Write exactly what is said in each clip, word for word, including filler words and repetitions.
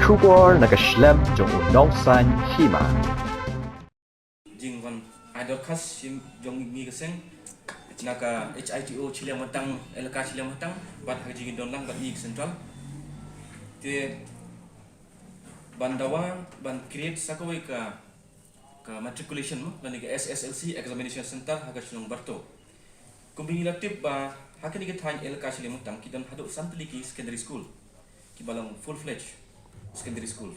Khubor na ka shlem jong u nongsan hima. Jingwan ai dorkhas shim jong ngi ka seng na ka H I T O Shillong Matang, elaka Shillong Matang, bad ha ka jingdon lang bad ngi ka Central. Te ban dawa ban create sa kawei ka ka matriculation mo, lane ka S S L C examination center ha ka shnong Barto. Kumba ngi la tip ba ha kane ka thaiñ elaka Shillong Matang ki don haduh san tylli ki secondary school kiba long full fledged secondary school.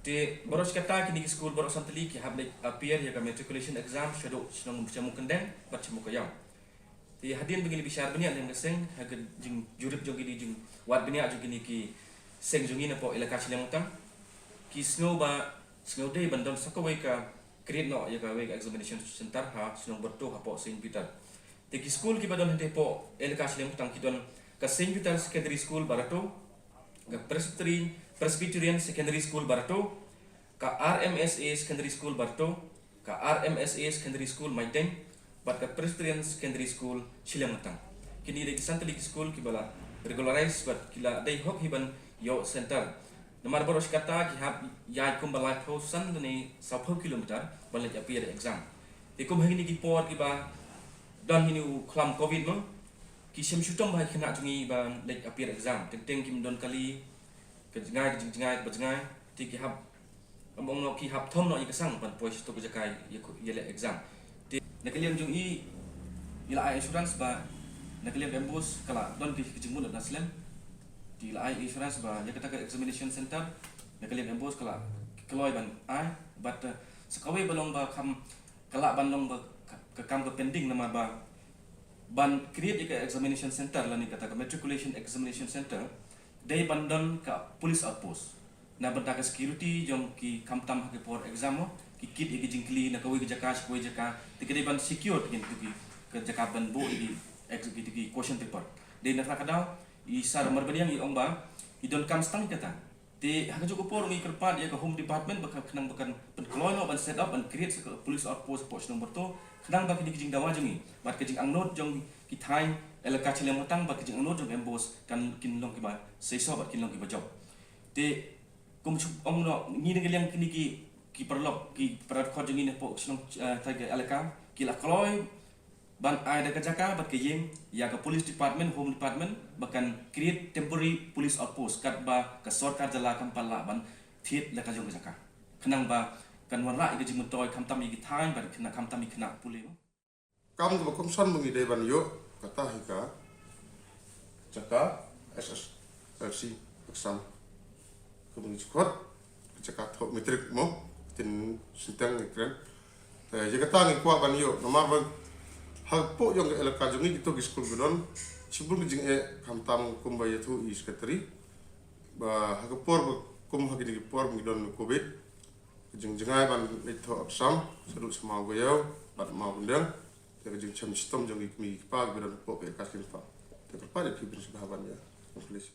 Te baroh shi katta kine ki school baroh san tylli ki hap leit appear ïa ka matriculation exam shaduh shnong Shamukendeng bad Shamukayaw. Te hadien ba ngi la bishar bniah lem ka seng ha ka jingjurip jong kine, jingwad bniah jong kine ki seng jong ngi napoh elaka Shillong Matang, ki sngew ba sngew dei ban don sa kawei ka create noh ïa kawei ka examination center ha shnong Barto hapoh Saint Peter. Te ki school kiba don hynrei hapoh elaka Shillong Matang ki don ka Saint Peter Secondary School Barto, ka Presbyterian, Presbyterian Secondary School Barto, ka R M S A Secondary School Barto, ka R M S A Secondary School Maitdeng, bad ka Presbyterian Secondary School Shillong Matang. Kine dei ki san tylli ki school kiba la regularize bad ki la dei hok hi ban ïoh center. Namar baroh shi katta ki hap ïaid kumba laiphew san lane sawphew kilometer ban leit appear exam. Te kum ha kine ki por kiba don kine u khlam covid mo, ki shem shitom bha ki khynnah jong ngi ban leit appear exam. Teng teng kim don kali, ka jngai, ka jingjngai, ka bajngai, te ki hap, ym ong noh, ki hap thom noh ïa ka sang ban poi sha tu ka jaka ïa, ïaleh exam. Te na ka liang jong i, i la ai assurance ba na ka liang ka MBOSE ka la don ka jingmut na slem. Te i la ai assurance ba ïa kata ka examination center na ka liang ka MBOSE ka la kloi ban ai, but, uh, sa kawei ba long ba kham, ka lah ban long ba ka, ka kam ka pending namar ba ban create ïa ka examination center lane kata ka matriculation examination center dei ban don ka police outpost. Na bynta ka security jong ki khamtam ha ki por exam mo, ki kit ïa ki jingkylli na kawei ka jaka sha kawei jaka, te ka dei ban secure ïa ki, ka jaka ban buh ïa ki ex-, ki, ki question paper. Dei na kata ka daw i Sir Marbaniang i ong ba i donkam stang ïa kata. Te ha kajuh ka por ngi kyrpad ïa ka Home Department ba ka khnang ba kan pynkloi noh ban set up, ban create sa ka police outpost hapoh shnong Barto, khnang ba kine ki jingdawa jong ngi bad ka jingangnud jong ki thaiñ elaka Shillong Matang bad ka jingangnud jong MBOSE kan, kin long kiba seisoh bad kin long kiba jop. Te kum shu ong noh, ngi na ka liang kine ki, ki paralok, ki para dkhot jong ngi na hapoh shnong, eh, thaiñ ka elaka ki la kloi ban ai da ka jaka bad ka ïing ïa ka police department, Home Department, ba kan create temporary police outpost katba ka sorkar jylla kam pat lah ban thied la ka jong ka jaka, khnang ba kan wanrah ïa ka jingmyntoi khamtam ïa ki thaiñ bad khynnah, khamtam ïa ki khynnah pule. Kam kaba kongsan ba ngi dei ban ïoh kata hi ka jaka S S L C exam. Kaba ngi shu khot ka jaka thoh matric mo, tin sinteng ngi kren. Te ïa kata ngi kwah ban ïoh namar ba hapoh jong ka elaka jong ngi kito ki skul ki don shibun ki jingeh, khamtam kumba ïathuh i secretary ba ha ka por ba kum ha kine ki por ba ngi don covid, ka jingjngai ban leit thoh exam shaduh sha Mawkaiaw bad Mawkyndeng. Te ka jingchem shitom jong ki kmie ki kpa kiba don hapoh ka elaka Shillong Matang. Te kyrpad ïa phi ban sngewbha ban ïa, please.